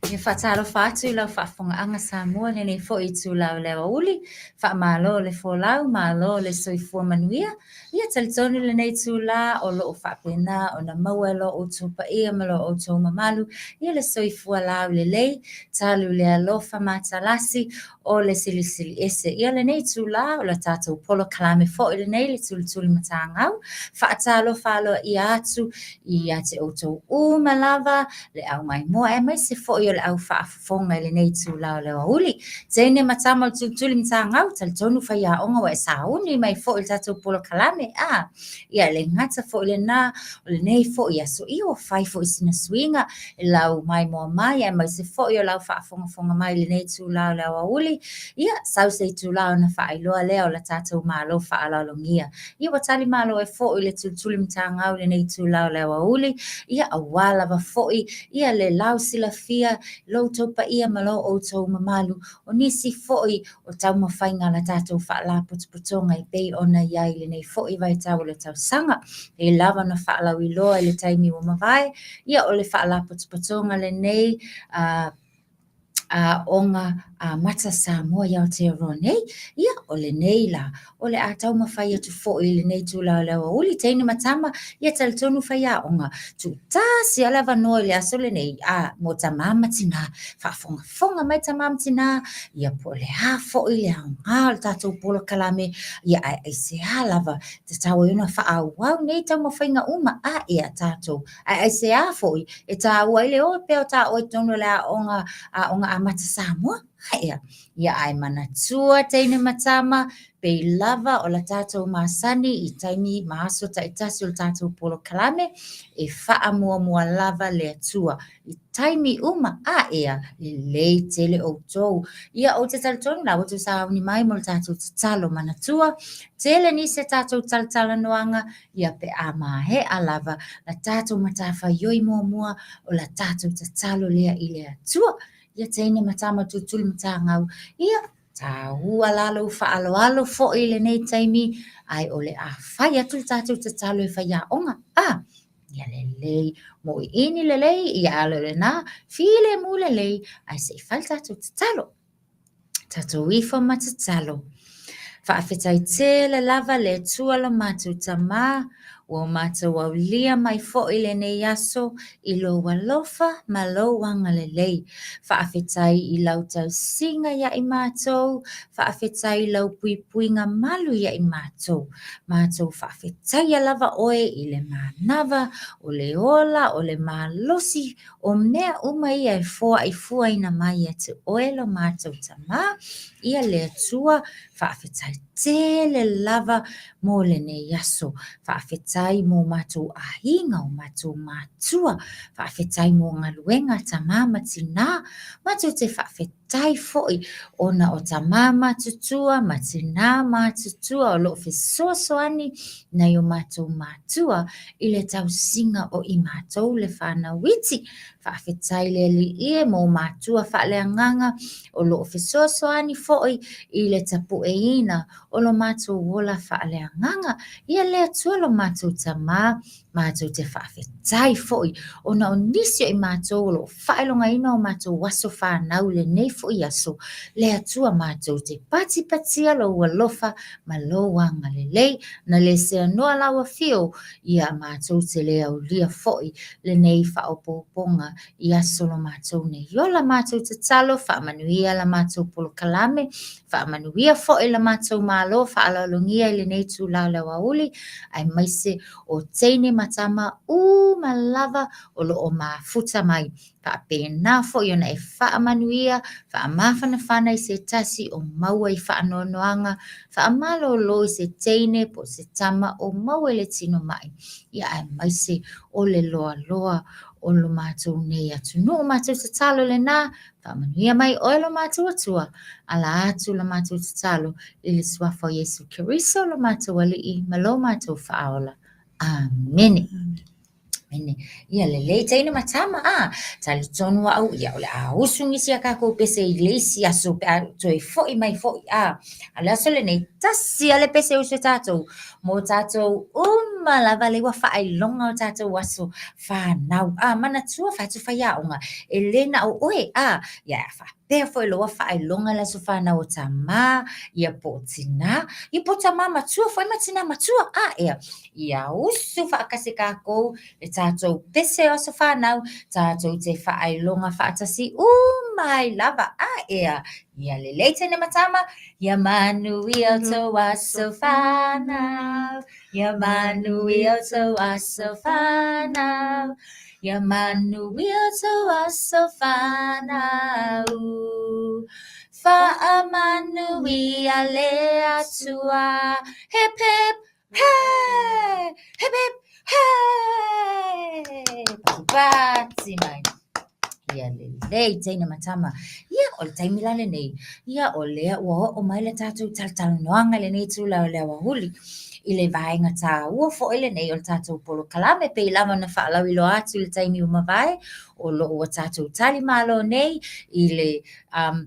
Ia faatalofa atu i lau faafofogaaga Samoa i lenei foi itula o le aoauli. Faamalo le folau, malo le soifua manuia. Ia talitonu lenei itula o lo o faapena ona maua e lo outou paia ma lo outou mamalu ia le soifua laulelei talu le alofa matalasi o le Silisili Ese. Ia lenei itula o le tatou polokalame foi lenei le Tulituli Matagau. Faatalofa aloaia atu ia te outou uma lava le au maimoa aemaise foi o le au faafofoga i lenei itula o le aoauli. Teine ma tama o le Tulituli Matagau, talitonu faiaoga ua e sauni mai foi i le tatou polokalame. A, ia e le gata foi i lena, o lenei foi aso ia ua fai foi sina suiga i lau maimoa mai aemaise foi o lau faafogafoga mai i lenei itula o le aoauli. Ia, sau se itula ona faailoa lea o le tatou Malo faaaloalogia. Ia ua tali malo ai foi le Tulituli Matagau i lenei itula o le aoauli, ia aua lava foi ia le lausilafia i lo outou paia ma lo outou mamalu, o nisi foi o taumafaiga a la tatou Faalapotopotoga e pei ona i ai i lenei foi vaitau o le tausaga. E lava ona faalauiloa i le taimi ua mavae, ia o le Faalapotopotoga lenei a Aoga Amata Samoa i Aotearoa nei, ia o lenei la, o le a taumafai atu foi i lenei itula o le aoauli, teine ma tama, ia talitonu faiaoga, tuutasi lava le avanoa i le aso lenei, a, mo tamā ma tinā, faafogafoga mai tamā ma tinā, ia po o le a foi le aoga o le tatou polokalame, ia ae aisea lava tatau ai ona faaauau nei taumafaiga uma a e a tatou Ae aisea foi e tāua ai le o pea o tāua i totonu o le aoga, Aoga Amata Samoa? Aea. Ia ae manatua teine ma tama, pei lava o la tātou masani i taimi ma aso taitasi o le tātou polokalame, e faamuamua lava le Atua i taimi uma. Aea, lelei tele outou. Ia ou te talitonu la ua outou sauni mai mo le tātou tatalo manatua, tele nisi a tātou talatalanoaga, ia pe a maea lava la tātou matafaioi muamua o la tātou tatalo lea i le Atua. Ia teine ma tama tulituli matagau, ia tāua la lou faaaloalo foi i lenei taimi, ae o le a fai atu le tātou tatalo e faiaoga. A, ia lelei, moiini lelei, ia alo lena, filemu lelei, ae se i fai le tātou tatalo. Tatou ifo ma tatalo. Faafetai tele lava le Atua lo matou Tamā, ua matou aulia mai foi lenei aso i lou alofa ma lou agalelei. Faafetai i lau tausiga ia i matou, faafetai i lau puipuiga malu ia i matou. Matou faafetaia lava oe i le manava, o le ola, o le malosi, O mea uma ia e foaifuaina mai ia te oe lo matou Tamā, ia le Atua, faafetai tele lava mo lenei aso. Faafetai mo matou aiga, o matou matua, faafetai mo galuega a tamā ma tinā, matou te faafetai Faafetai foi ona o tamā matutua ma tinā matutua o lo o fesoasoani nai o matou matua i le tausiga o i matou le whānau iti. Faafetai le Alii e mo matua faaleagaga o lo o fesoasoani foi i le tapueina o lo matou ola faaleagaga. Ia le Atua lo matou Tamā Matou te faafetai foi ona o nisi o i matou o lo o faailogaina o matou aso fanau i lenei foi aso, le Atua matou te patipatia lou alofa ma lou agalelei, na le seanoa lau afio, ia matou te le aulia foi lenei faaopoopoga i aso lo matou nei ola. Matou tatalo, faamanuia la matou polokalame, faamanuia foi la matou Malo faaaloalogia i lenei itula o le aoauli, aemaise o teine ma tama uma lava o lo o mafuta mai. Faapena foi ona e faamanuia, faamafanafana i se tasi o maua i faanoanoaga, faamalolo i se teine po o se tama o maua i le tino mai, ia aemaise o le loaloa o lo matou nei atunuu. Matou tatalo lena, faamanuia mai oe lo matou Atua, ala atu la matou tatalo i le Suafa o Iesu Keriso lo matou Alii ma lo matou Faaola. Amene. Palemene. Ia lelei teine ma tama, a, talitonu au, ia o le a usu nisi a kākou pese i le isi aso pe a toe fo'i mai fo'i, a, a o le aso lenei, tasi a le pese e usu e tātou, mo tātou uma lava lea ua faailoga o tātou aso fanau, a, manatua fai atu faiaoga, e le na o oe, a, ia a faapea foi loa faailoga le aso fanau o tamā, ia po o tinā, ia po o tamā matua foi ma tinā matua, a, ea, Ia usu faatasi kākou le tātou pese o aso fanau, tātou te faailoga faatasi uma ai lava. A ea, ia lelei teine ma tama, ia manuia o tou aso fanau, ia manuia o tou aso fanau, ia manuia o tou aso fanau. Faamanuia le Atua, hip hip Hē! Hip hip hē! Patipati mai. Ia lelei teine ma tama. Ia, o le taimi la lenei. Ia, o lea ua oo mai le tātou talatalanoaga i lenei itula o le aoauli i le vaega tāua foi lenei o le tātou polokalame pei lava ona faalauiloa atu i le taimi ua mavae, o lo o ua tātou tali malo nei i le um,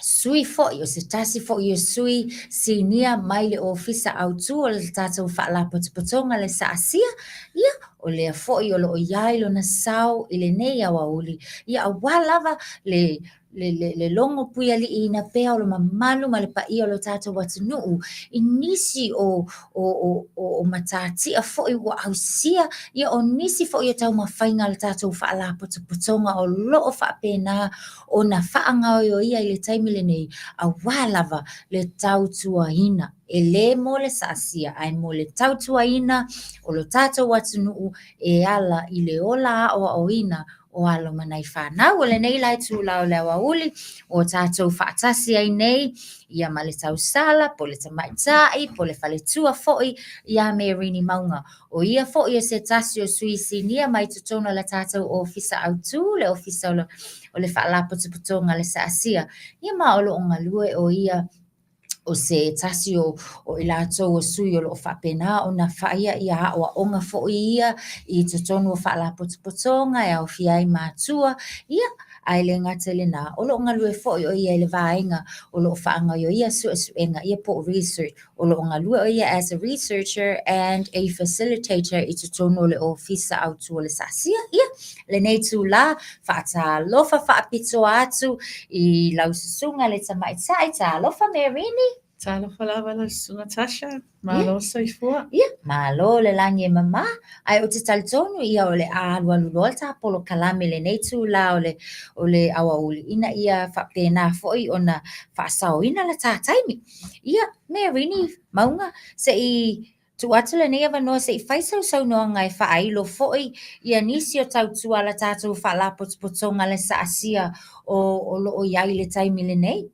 sui foi, o se tasi foi o sui sinia mai le Ofisa Autu o le tātou Faalapotopotoga le SAASIA, ia, o lea foi o lo o i ai lona sao i lenei aoauli, ia auā lava le le, le, le logo puialiiina pea o le mamalu ma le paia o lo tātou atunuu i nisi o, o, o, o, o matatia foi ua ausia, ia o nisi foi o taumafaiga a le tātou Faalapotopotoga o lo o faapena ona faagaoioia i le taimi lenei, auā lava le tautuaina, e le mo le SAASIA, ae mo le tautuaina o lo tātou atunuu e ala i le ola aoaoina o alo ma nai fanau. O lenei la itula o le aoauli ua tātou faatasi ai nei, ia ma le tausala, po o le tamaitai, po o le faletua foi ia Merini Mauga. ʻO ia foi o se tasi o sui sinia mai totonu o le tātou Ofisa Autu, le Ofisa o le, o le Faalapotopotoga a le SAASIA. Ia ma o lo o galue ʻo ia o se tasi o, o i latou o sui o lo o faapena ona faia ia aʻoaʻoga foi ia i totonu o faalapotopotoga e aofia ai matua, ia, a e le gata i lenā, o lo o galue foi ʻo ia i le vaega o lo o faagaoioia suesuega ia po o research, O lo o galue ʻo ia as a researcher and a facilitator i totonu o le Ofisa Autu o le SAASIA. Ia, lenei itulā, faatalofa faapitoa atu i lau susuga le tamaitai, talofa Merini. Talofa lava lau susuga Tasha. Malo le soifua. Ia, malo le lagi e mama. Ae ou te talitonu ia o le a alualu loa le tā polokalame i lenei itulā o le, o le aoauli ina ia faapena foi ona faasaoina le tā taimi. Ia, Merini, Mauga, se i tuu atu lenei avanoa se i fai sau saunoaga e faailo foi ia nisi o tautua a le tātou Faalapotopotoga le SAASIA o, o lo o i ai i le taimi lenei.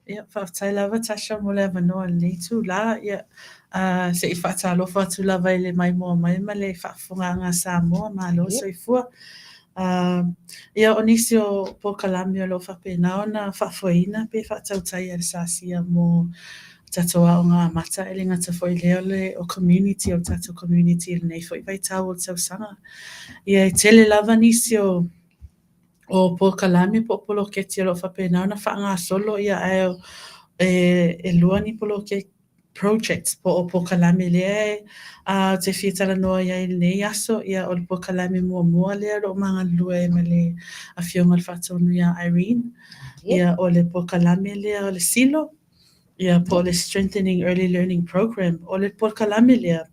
Ia, faafetai lava Tasha mo le avanoa i lenei itula. Ia, uh, se i faatalofa atu lava i le maimoa mai ma le faafofogaaga a Samoa, malo le soifua. Ia, o nisi o polokalame o lo o faapena ona faafoeina pe faatautaia e le SAASIA mo tatou aoga amata, e le gata foi i lea o le o community, o le tatou community i lenei foi vaitau o le tausaga. Ia, e tele lava nisi o o polokalame po o poloketi o lo o faapena ona faagasolo, ia ae e, e lua ni poloketi projects po o polokalame lea ou te fia talanoa i ai i lenei aso, ia o le polokalame muamua lea o lo o ma galulue ai ma le Afioga i le Faatonu ia Irene. Ia o le polokalame lea o le SELO, ia po o le Strengthening Early Learning Program. O le polokalame lea,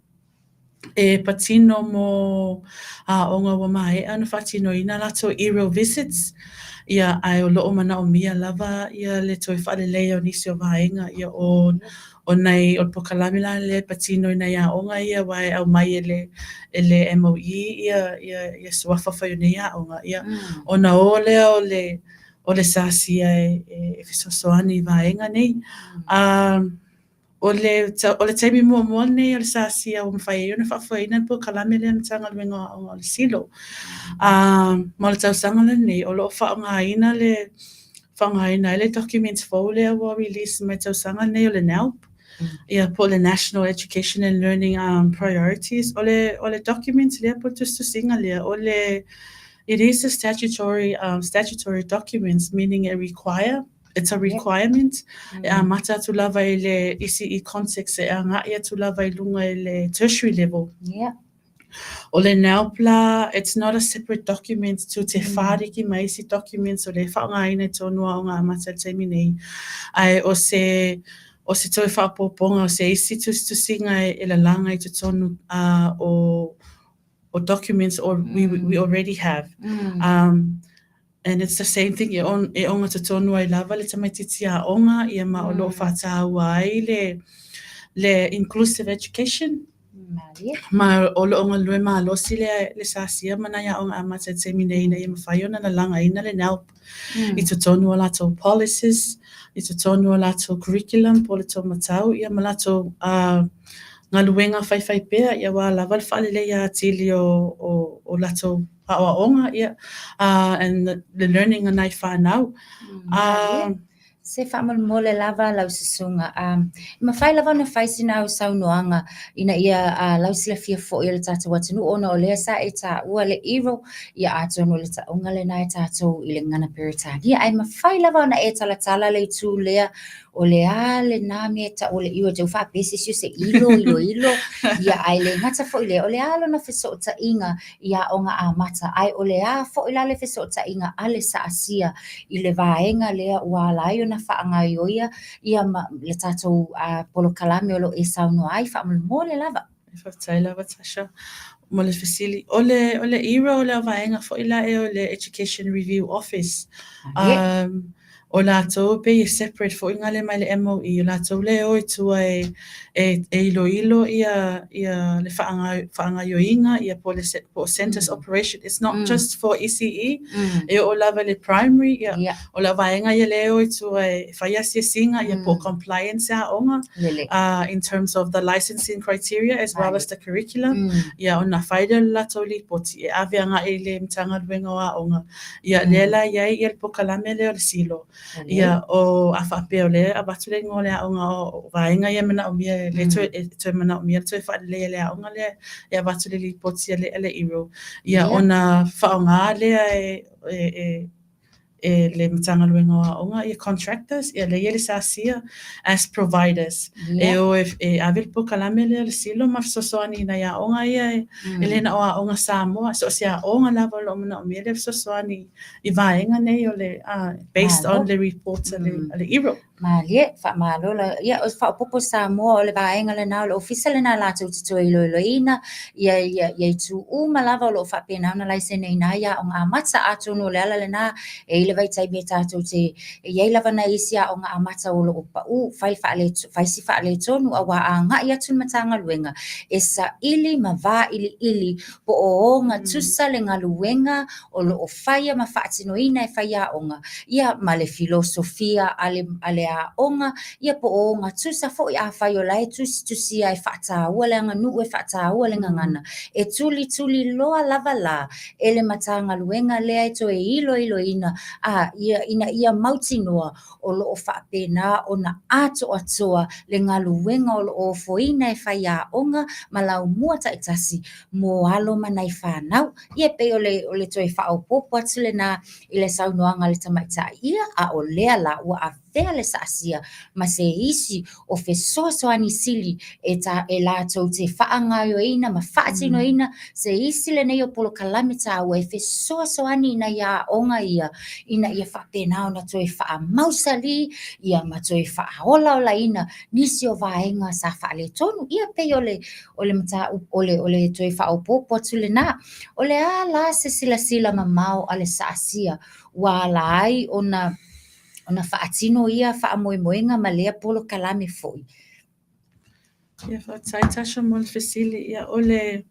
e patino mo aoga ua maea ona faatinoina a latou aerial visits, ia ae o lo o manaomia lava ia le toe faaleleia o nisi o vaega, ia o o nai o le polokalame la lea e patino i nai aoga ia aua e aumai e le e le MOE ia ia ia suafa fai o nei aoga, ia ona o lea o le o le SAASIA e e fesoasoani i vaega nei. O le, o le taimi muamua lenei o le SAASIA ua mafai ai ona faafoeina le polokalame lea a le Matagaluega o Aoga o le SELO. Ma o le tausaga lenei, o lo o faaaogaina le, faaaogaina ai le documents fou lea ua release mai le tausaga lenei o le NELP. Ia po o le National Education and Learning Priorities. O le, o le document lea po o le tusitusiga lea, o le, it is a statutory, statutory documents, meaning it require, it's a requirement e amata atu lava i le ECE context e agai atu lava i luga i le tertiary level. O le NELP la, it's not a separate document to te whāriki ma isi documents o le whaongaina i tonu aoga amata i le taimi nei. Ae o se, o se toe faaopoopoga o se isi tusitusiga e lalaga i totonu o, o documents or we already have. And it's the same thing, e, on, e ogatotonu ai lava le tamaitiiti aoga, ia ma o lo o whātāua ai le, le inclusive education. Ma o lo o galue malosi le, le SASIA ma nai aoga amata i le taimi nei ina ia mafai ona lalagaina le NELP i totonu o latou policies, i totonu o latou curriculum po o le taumatau, ia ma latou galuega faifaipea, ia aua lava le faaleleia atili o, o, o latou aoaoga, ia, and the, the learning a nai whanau. Se faamolemole lava lau susuga. E mafai lava ona fai sina au saunoaga ina ia lausilafia foi e le tatou atunuu ona o lea sa e taua le iro, ia atonu o le tauga lena e tatou i le gagana Peretania. Ae mafai lava ona e talatala le itu lea o le a lena mea e tau o le iro, te faapea se isi o se ilo, iloilo, ia ae le gata foi i lea, o le a lona fesootaiga i Aoga Amata, ae o le a foi la le fesootaiga a le SASIA i le vaega lea ua ala ai ona faagaoioia ia ma le tatou polokalame o lo o e saunoa ai faamolemole lava. Faafetai lava Tasha mo le fesili. O le, o le ERO o le vaega foi la e o le Education Review Office. O latou pei e separate foi ngale mai le MOE, o latou le o i tua e, e, e iloilo ia, ia le whaangaioinga, ia po le po centers operation. It's not just for ECE, e o lava le primary, ia, o le vaega ia le o i tua e whai asiasinga, ia po compliance aoga, in terms of the licensing criteria as well as the curriculum, ia ona whai lea o le latou lipoti, e ave agai i le Matagaluega o Aoga. Ia, lea la i ai ia le polokalame lea o le SILO. Ia, o a faapea o lea e avatu le igoa o le aoga o vaega ia e manaomia e le toe, e toe manaomia le toe faaleleia i le aoga lea e avatu le lipoti a le, a le ERO. Ia, ona faaaoga lea e, e, e e le Matagaluega o Aoga ia contractors, ia lea e i ai le SASIA as providers. E o e, e ave le polokalame lea o le SILO ma fesoasoani i nai aoga ia e, e le na o aoga Samoa, so o se aoga lava o lo o manaomia le fesoasoani i vaega nei o le, based on le report a le, a le ERO. Malie, faamalo la, ia, o faaopoopo Samoa o le vaega lena o le ofisa lena latou te toe iloiloina ia, ia, ia itu uma lava o lo o faapena ona laiseneina ai aoga amata. Atonu o le ala lena e i ai le vaitaimi e tatou te e i ai lava nai isi aoga amata o lo o paʻū, fai faale, fai si faaletonu aua a agai atu le Matagaluega e saili ma vailiili po o ogatusa le galuega o lo o faia ma faatinoina e faiaoga, ia ma le filosofia a le, a le aoga, ia po o ogatusa foi afai o la e tusitusia e faataua le aganuu e faataua le gagana, e tulituli loa lava la e le Matagaluega lea e toe iloiloina a ia, ina ia mautinoa o lo o faapena ona atoatoa le galuega o lo o ofoina e faiaoga ma laumua taitasi mo alo ma nai fanau. Ia e pei o le, o le toe faaopoopo atu lena i le saunoaga a le tamaitai ia, a o lea la ua avea le SASIA ma se isi o fesoasoani sili e ta, e latou te faagaoioiina ma faatinoina se isi lenei o polokalame taua e fesoasoani i nai aoga ia ina ia faapena ona toe faamausali ia ma toe faaolaolaina nisi o vaega sa faaletonu. Ia pei o le, o le mataupu, o le, o le toe faaopoopo atu lena. O le a la se silasila mamao a le SASIA ua ala ai ona ona faatino ia faamoemoega ma lea polokalame foi? Ia, faafetai Tasha mo le fesili. Ia, o le,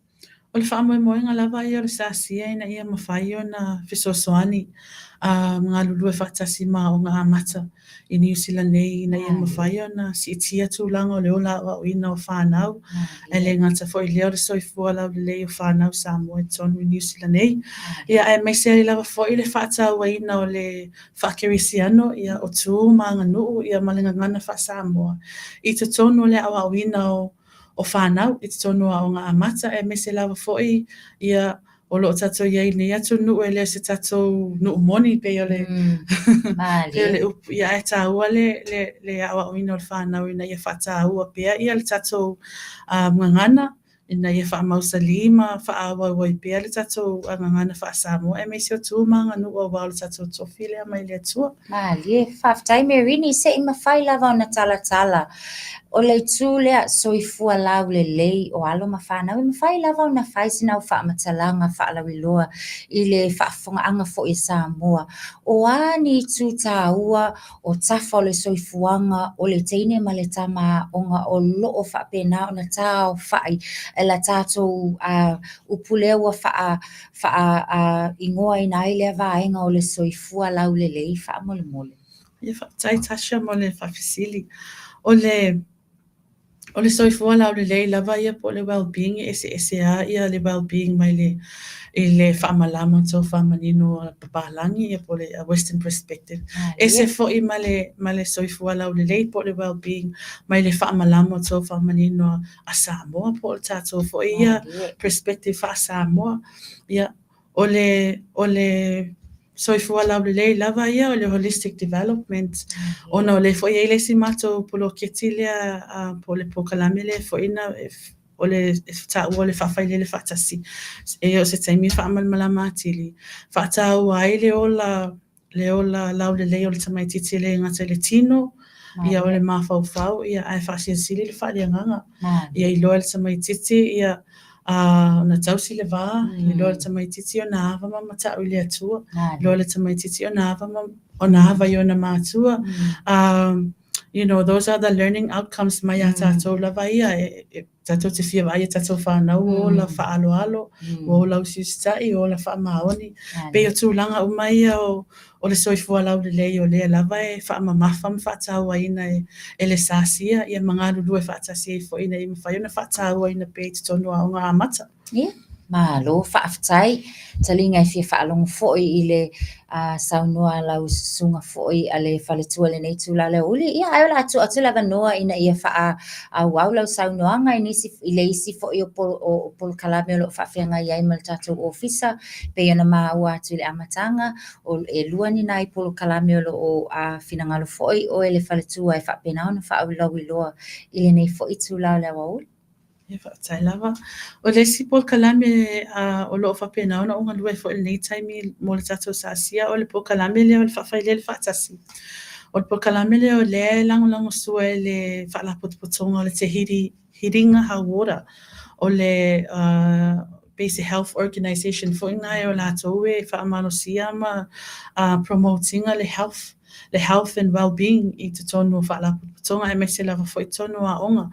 O le faamoemoega lava ia o le SASIA ina ia mafai ona fesoasoani ma galulue faatasi ma Aoga Amata i Niu Sila nei ina ia mafai ona siitia tulaga o le ola aoaoina o fanau, ae le gata foi i lea o le soifua laulelei o fanau Samoa i totonu i Niu Sila nei. Ia aemaise ai lava foi le faatauaina o le faakerisiano, ia o tu ma aganuu ia ma le gagana faa-Samoa i totonu o le aoaoina o o fanau i totonu o Aoga Amata, aemaise lava foi ia o lo o tatou i ai i lenei atunuu e le o se tatou nuu moni pei o le pei o le upu, ia ae taua le le le aoaoina o le fanau ina ia faataua pea ia le tatou gagana ina ia faamausali ma faaauau ai pea le tatou gagana faa-Samoa aemaise o tu ma aganuu aua o le tatou tofi lea mai le Atua. Malie, faafetai Merini, se i mafai lava ona talatala o le itu lea soifua laulelei o alo ma fanau, e mafai lava ona fai sina au faamatalaga faalauiloa i le faafofogaaga foi a Samoa. O a ni itu taua o tafa o le soifuaga o le teine ma le tama aoga o lo o faapena ona taaofai e la tatou upu lea ua faa faaigoaina ai lea vaega o le soifua laulelei faamolemole. Ia faafetai Tasha mo le faafesili. O le o le soifua laulelei lava ia po o le well-being e eseese lava ia le well-being mai le i le faamalama tofa manino a papalagi ia po o le western perspective. Ese foi ma le ma le soifua laulelei po o le well-being mai le faamalama tofa manino a Samoa po o le tatou foi ia perspective faa-Samoa. Ia, o le, o le soifua laulelei lava ia o le holistic development ona o lea foi e i ai le isi matou poloketi lea po o le polokalame lea foi na o le taua o le faafailele faatasi. E o se taimi e faamalamalama atili, faataua ai le ola le ola laulelei o le tamaitiiti e le gata i le tino, ia o le mafaufau, ia ae faasilisili le faaleagaga. Ia iloa e le tamaitiiti ia ona tausi le va, iloa e le tamaitiiti ona ava ma mata'u i le Atua, iloa e le tamaitiiti ona ava ma ona ava i ona matua. You know, those are the learning outcomes mai a tatou lava ia e tatou te fia vaai i a tatou fanau ua ola faaaloalo, ua ola usiusita'i, ua ola faamaoni. Pei o tulaga uma ia o, o le soifua laulelei o lea lava e faamamafa ma faatauaina e, e le SASIA ia ma galulue faatasi ai foi ina ia mafai ona faatauaina pea i totonu o Aoga Amata. Ia, malo faafetai. Taliga e fia faalogo foi i le saunoa a lau susuga foi a le faletua i lenei itula o le aoauli. Ia, ae o le a tuu atu le avanoa ina ia faaauau lau saunoaga i nisi, i le isi foi o polokalame o lo o faafeagai ai ma le tatou ofisa, pei ona maua atu i le amataga, o e lua ni nai polokalame o lo o finagalo foi oe le faletua e faapena ona faaulauiloa i lenei foi itula o le aoauli. Ia faafetai lava. O le isi polokalame o lo o faapena ona ou galue ai foi i lenei taimi mo le tatou SASIA o le polokalame lea o le Faafailele Faatasi. O le polokalame lea o lea e lagolagosua e le Faalapotopotoga o le Te Hiri, Hiringa Hauora, o le pei se health organization foi lena e o latou e faamalosia ma promote ina le health le health and well-being i totonu o faalapotopotoga aemaise lava foi totonu o aoga.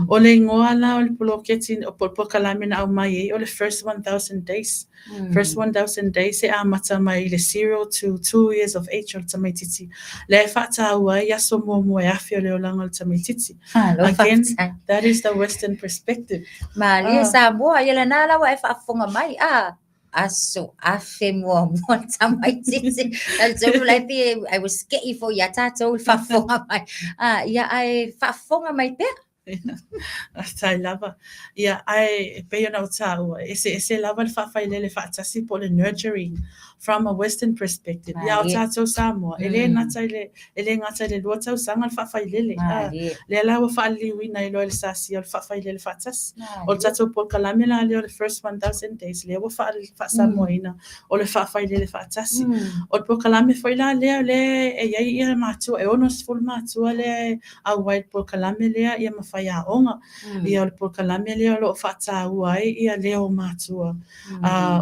O le igoa la o le poloketi po o le polokalame na aumai ai o le First 1000 Days. First 1000 Days e amata mai i le 0 to 2 years of age o le tamaitiiti. Lea e faataua ai aso muamua e 1000 o le olaga o le tamaitiiti. Again, that is the western perspective. Malie Samoa, ia lena la ua e faafofoga mai. Ah. Aso afe muamua le tamaitiiti. Talitonu la e pei ai ua sike'i foi iā tatou i le faafofoga mai. Ah, ia ae faafofoga mai pea. Faafetai lava. Ia, ae e pei ona ou taua, e eseese lava le faafailele faatasi po o le nurturing from a western perspective. Ia, o tatou Samoa, e le gata i le, e le gata i le lua tausaga le faafailele. Ah, lea la ua faaliliuina ai loa e le SASIA o le faafailele faatasi. O le tatou polokalame la lea o le First 1000 Days, lea ua faa-Samoaina o le faafailele faatasi. O le polokalame foi la lea, o lea e i ai ia matua, e 60 matua lea e auai i le polokalame lea ia ma faiaoga. Ia o le polokalame lea o lo o faataua ai ia leo o matua,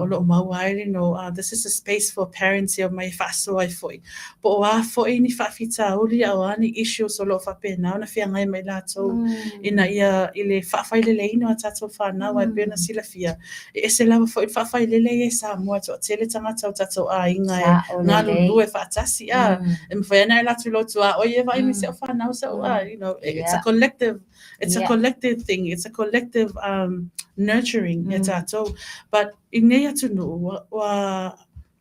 o lo o maua ai, you know, this is a. space for parents e omai e faasoa ai foi. Po o a foi ni faafitauli a o a ni issues o lo o faapena ona feagai ma i latou ina ia i le faafaileleina o a tatou fanau aua e pei ona silafia, e ese lava foi le faafailele ia i Samoa e toatele tagata o tatou aiga e galulue faatasi a e mafai ona e alu atu i lou tuaoi e vaai mai si au fanau si au a you know it's a collective it's a collective thing it's a collective um nurturing ia tatou but i nei atunuu ua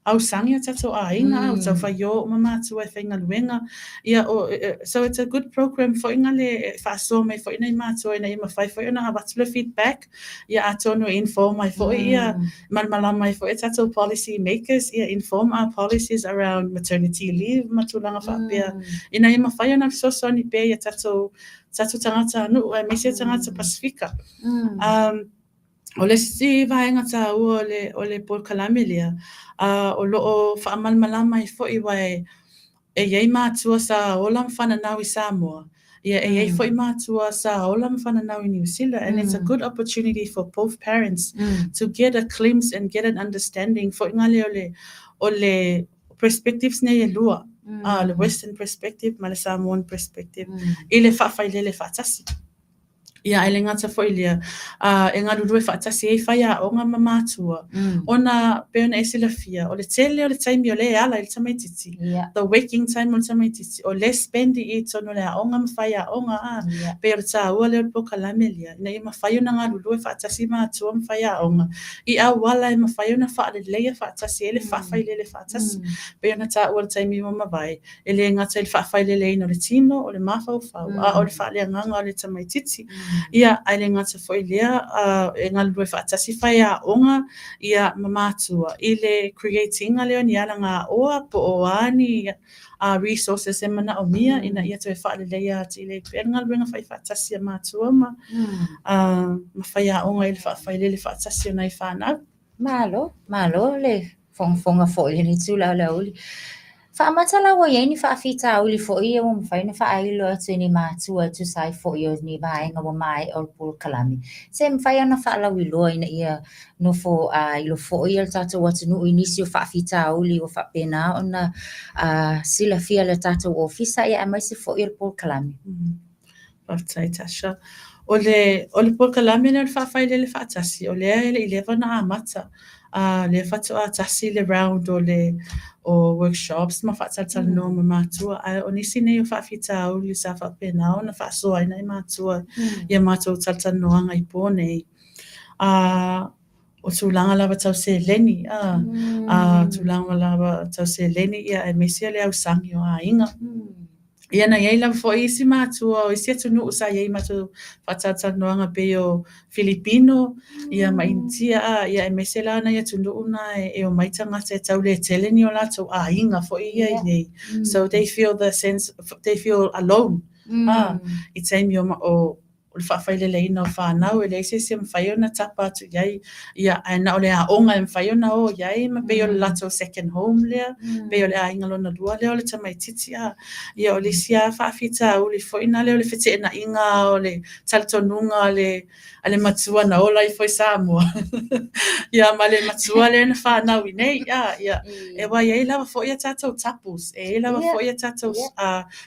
aosagia tatou aiga, ua tau faiō uma matua e faigaluega. Ia, o, so it's a good program foi na le e faasoa mai foi nai matua ina ia mafai foi ona avatu le feedback, ia atonu e inform ai foi ia, malamalama ai foi a tatou policy makers, ia inform our policies around maternity leave ma tulaga faapea, ina ia mafai ona fesoasoani pea i a tatou, tatou tagatanuu aemaise tagata Pasefika. Um, O le isi vaega taua o le, o le polokalame lea, a o lo o faamalamalama ai foi aua e, e i ai matua sa ola ma fananau i Samoa, ia e i ai foi matua sa ola ma fananau i Niu Sila and it's a good opportunity for both parents to get a glimpse and get an understanding foi ngale o le, o le perspectives nei e lua, a le Western perspective ma le Samoan perspective i le faafailele faatasi. Ia, e le gata foi lea, ā, e galulue faatasi ai faiaoga ma mātua, ona pei ona e silafia, o le tele o le taimi o lea e ala i le tamaitiiti, the waking time o le tamaitiiti, o lea e spend i totonu o le aoga ma faiaoga, ā, pei o le taua lea o le polokalame lea, ina ia mafai ona galulue faatasi mātua ma faiaoga i auala e mafai ona faaleleia faatasi ai le faafailele faatasi, pei ona taua i le taimi ua mavae. E le gata i le faafaileleina o le tino, o le mafaufau, a o le faaleagaga o le tamaitiiti. Ia, ae le gata foi i lea, e galulue faatasi faiaoga, ia, ma matua i le create ina lea o ni alagaoa po o a ni resources e manaomia ina ia toe faaleleia atili ai pea le galuega faifaatasi a matua ma, ma faiaoga i le faafailele faatasi o nai fanau. Malo, malo le fogafoga foi i lenei itula o le aoauli. Faamata la ua i ai ni faafitauli foi ia ua mafai ona faailo atu i ni matua e tusa ai foi o ni vaega ua maea o le polokalame. Se mafai ona faalauiloa ina ia nofo ilo foi le tatou atunuu i nisi o faafitauli ua faapena ona silafia e le tatou ofisa ia aemaise foi o le polokalame. Faafetai Tasha. O le, o le polokalame lea o le Faafailele Faatasi, o lea e le i leva ona amata. Ā, lea faatoa tasi le round o le o workshops ma faatalatalanoa ma matua, ae o nisi nei o faafitauli sa faapena ona faasoa ai nai matua i a matou talatalanoaga i pō nei. Ā, o tulaga lava tau seleni, ā, ā, tulaga lava tau seleni, ia aemaise le ausagi o aiga. Ia na i ai lava foi isi matua o isi atunuu sa i ai matou faatalatalanoaga pei o Filipino, ia ma Initia, a, ia aemaise la nai atunuu na e omai tagata e tau le tele ni o latou aiga foi ia i inei. So they feel the sense, they feel alone, a, i taimi o, o o le faafaileleina o fanau, e leai se isi e mafai ona tapa atu i ai, ia, ae na o le aoga e mafai ona o i ai, ma pei o le latou second home lea, pei o le aiga lona lua lea o le tamaitiiti, a. Ia, o le isi lava faafitauli foi lena o le feteenaiga o le talitonuga a le, a le matua na ola ifo i Samoa, ia, ma le matua lea na fanau i nei, a, ia, e aua e i ai lava foi a tatou taboos, e i ai lava foi a tatou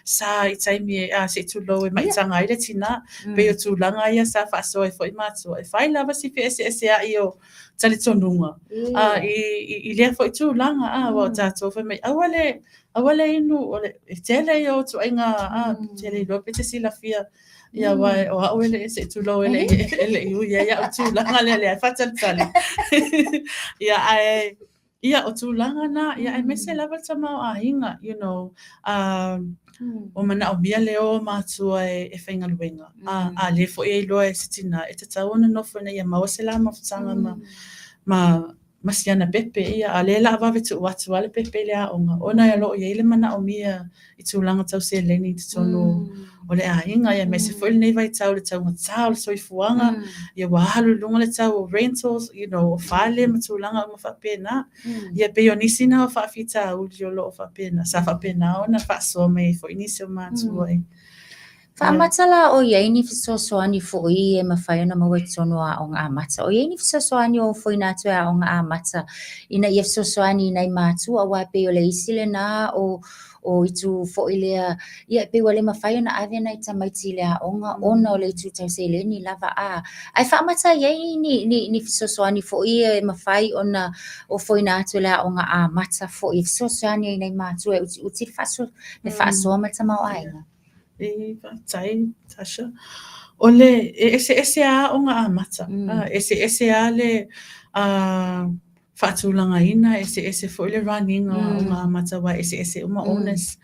sa i taimi e, a, se i tulou e maitaga ai le tinā, pei o tulaga ia sa faasoa ai foi matua, e fai lava si feeseesea'i o talitonuga, a, i, i, i lea foi tulaga, a, aua o tatou fai mai, aua le, aua le inu, o le, e tele ia o ituaiga, a, tele iloa pe e te silafia, ia aua o au e le, se i tulou e le, e le i ui ai au tulaga lea, lea e faatalitali. Ia, ae, Ia, o tulaga na, ia aemaise lava le tamaoaiga, you know, ua manaomia le o o matua e faigaluega, a, a lē foi e iloa e se tinā, e tatau ona nofo ina ia maua se la mafutaga ma, ma, ma si ana pepe, ia, a o lea o le a vave tuu atu lava le pepe i le aoga, ona o lo o i ai le manaomia i tulaga tau seleni i totonu o le aiga, ia aemaise foi lenei vaitau i le taugatā o le soifuaga, ia ua alu i luga le tau o rentals, you know, o fale ma tulaga uma faapena. Ia pei o nisi na o faafitauli o lo o faapena, sa faapena ona faasoa mai ai foi nisi o matua i. Faamata la o i ai ni fesoasoani foi e mafai ona maua i totonu o Aoga Amata? O i ai ni fesoasoani o ofoina atu e Aoga Amata ina ia fesoasoani i nai matua aua e pei o le isi lena o o itu foi lea, ia e pei ua le mafai ona ave nai tamaiti i le aoga ona o le itu tau seleni lava a. Ae faamata i ai ni, ni, ni fesoasoani foi e mafai ona ofoina atu e le Aoga Amata foi e fesoasoani ai i nai matua e utiuti le faaso, le faasoa ma le tamaoaiga. E faafetai Tasha. O le e eseese lava aoga amata. E eseese lava le faatulagaina, e eseese foi le run ina o aoga amata aua e eseese uma owners.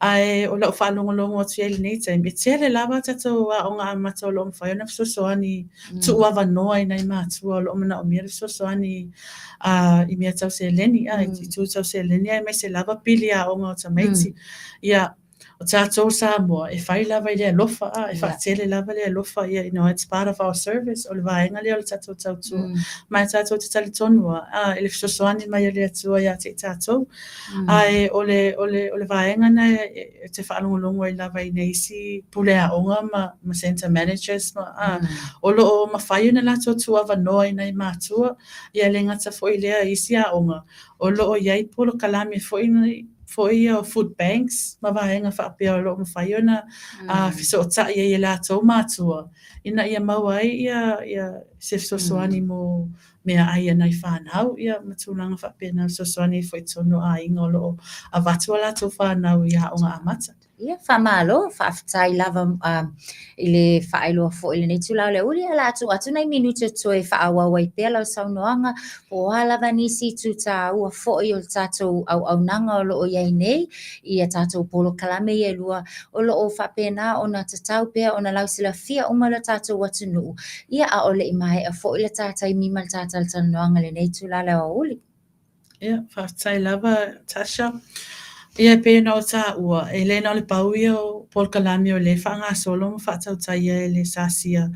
Ae o lau faalogologo atu i ai i lenei taimi, e tele lava tatou aoga amata o lo o mafai ona fesoasoani, tuuavanoa i nai matua o lo o manaomia le fesoasoani i mea tau seleni, i itu tau seleni aemaise lava pili aoga o tamaiti. Ia, O tatou Samoa, e fai lava i le alofa, a, e faatele lava le alofa, ia, you know, it's part of our service, o le vaega lea o le tatou tautua. Ma e tatou te talitonu lava, a, i le fesoasoani mai a le Atua ia te i tatou. Ae o le, o le, o le vaega lena e te faalogologo ai lava i nai isi pule aoga ma, ma centre managers ma, a, o lo o mafai ona latou tuuavanoa i nai matua, ia e le gata foi i lea i isi aoga, o lo o i ai polokalame foi foi ia o food banks ma vaega faapea o lo o mafai ona fesootai ai e latou matua ina ia maua ai ia ia se fesoasoani mo meaai a nai fanau ia ma tulaga faapena e fesoasoani ai foi i totonu o aiga o lo o avatu a latou fanau i aoga amata. Ia, faamalo, faafetai lava i le faailoa foi i lenei itula o le aoauli. O le a tuu atu nai minute toe faaauau ai pea lau saunoaga, po o a lava nisi itu taua foi o le tatou auaunaga o lo o i ai nei i a tatou polokalame ia e lua, o lo o faapena ona tatau pea ona lausilafia uma le tatou atunuu, ia a o le i maea foi le ta taimi ma le ta talatalanoaga i lenei itula o le aoauli. Ia, faafetai lava Tasha. Ia, e pei ona ou taua, e le na o le pau ia o polokalame o lea e faagasolo ma faatautaia e le SASIA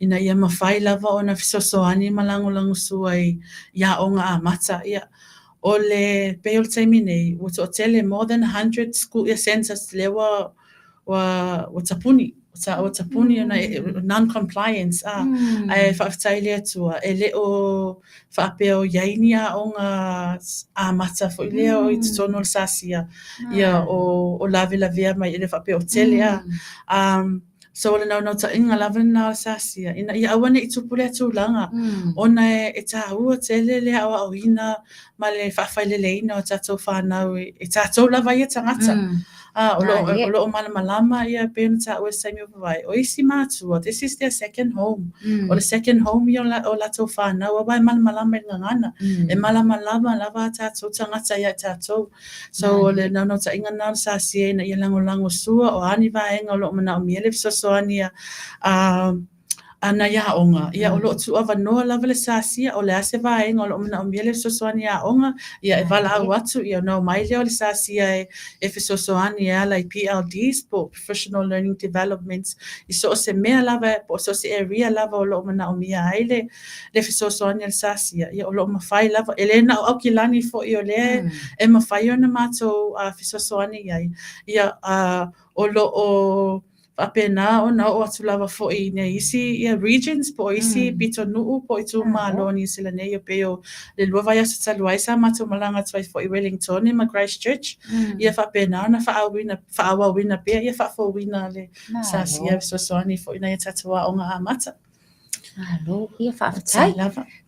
ina ia mafai lava ona fesoasoani ma lagolagosua i aoga amata. Ia, o le pei o le taimi nei, ua toatele, more than 100 school, ia centres lea ua ua ua tapuni, ua tapuni ona non-compliance, a, ae faafetai i le Atua, e le o faapea o i ai ni aoga amata foi lea o i totonu o le SASIA, ia o, o lavelavea mai, e le faapea o tele a. So o le naunautaiga lava lena o le SASIA, ina ia aua ne i tupu lea tulaga, ona e taua tele le aoaoina ma le faafaileleina o tatou fanau e tatou lava ia tagata. A, o lo o lo o malamalama ia pei ona taua i se taimi ua mavae, o isi matua, this is their second home. O le second home ia o latou fanau aua e malamalama i le gagana. E malamalama lava a tatou tagata ia i tatou. So o le naunautaiga lena o le SASIA ina ia lagolagosua o a ni vaega o lo o manaomia le fesoasoani a a nai aoga, ia o lo o tuuavanoa lava le SASIA, o le a se vaega o lo o manaomia le fesoasoani a aoga, ia e valaau atu, ia ona omai lea o le SASIA e, e fesoasoani e ala i PLDs po o Professional Learning Developments i so o se mea lava po o so o se area lava o lo o manaomia ai le, le fesoasoani a le SASIA, ia o lo o mafai lava, e le na o Aukilani foi o lea e mafai ona matou fesoasoani i ai, ia o lo o faapena ona oo atu lava foi i nai isi ia regions po o isi pitonuu po o itumalo o Niu Sila nei, e pei o le lua vaiaso talu ai sa matou malaga atu ai foi i Wellington ma Christchurch, ia faapena ona faaauina, faaauauina pea ia faafouina a le SASIA e fesoasoani foi i nai a tatou aoga amata. Malo, ia faafetai.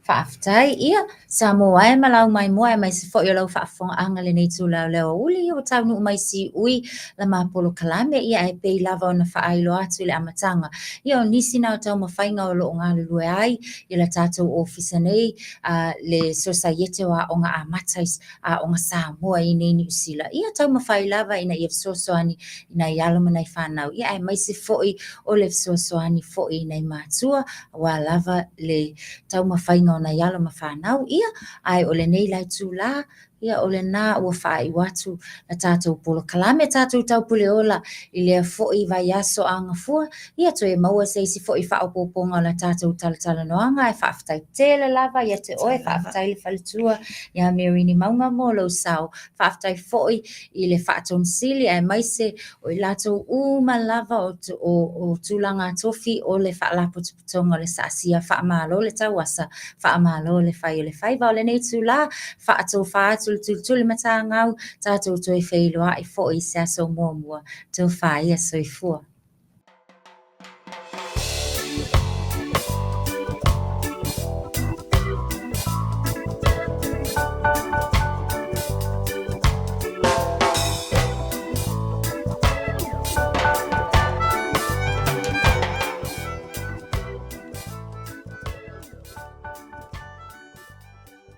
Faafetai, ia, Samoa e ma lau maimoa aemaise foi o lau faafofogaaga i lenei itula o le aoauli, ia ua taunuu mai siui la ma polokalame, ia ae pei lava ona faailoa atu i le amataga. Ia o nisi na o taumafaiga o lo o galulue ai i la tatou ofisa nei, a le Sosaiete o Aoga Amata i Aoga Samoa i inei i Niu Sila, ia taumafai lava ina ia fesoasoani i nai alo ma nai fanau, ia aemaise foi o le fesoasoani foi i nai matua, aua lava le taumafaiga o nai alo ma fanau, ia, ae o lenei la itula, Ia, o lena ua faaiu atu la tatou polokalame, tatou taupuleola i lea foi vaiaso a gafua, ia toe maua se isi foi faaopoopoga o la tatou talatalanoaga. Ae faafetai tele lava ia te oe, faafetai le faletua ia Merini Mauga mo lou sao, faafetai foi i le Faatonu Sili aemaise o i latou uma lava o tulaga tofi o le Faalapotopotoga o le SASIA. Faamalo le tauasa, faamalo le fai o le faiva. O lenei itulā, faatofa atu le tulitulimatagau, tatou toe feiloai foi i se aso muamua. Tofa ia soifua.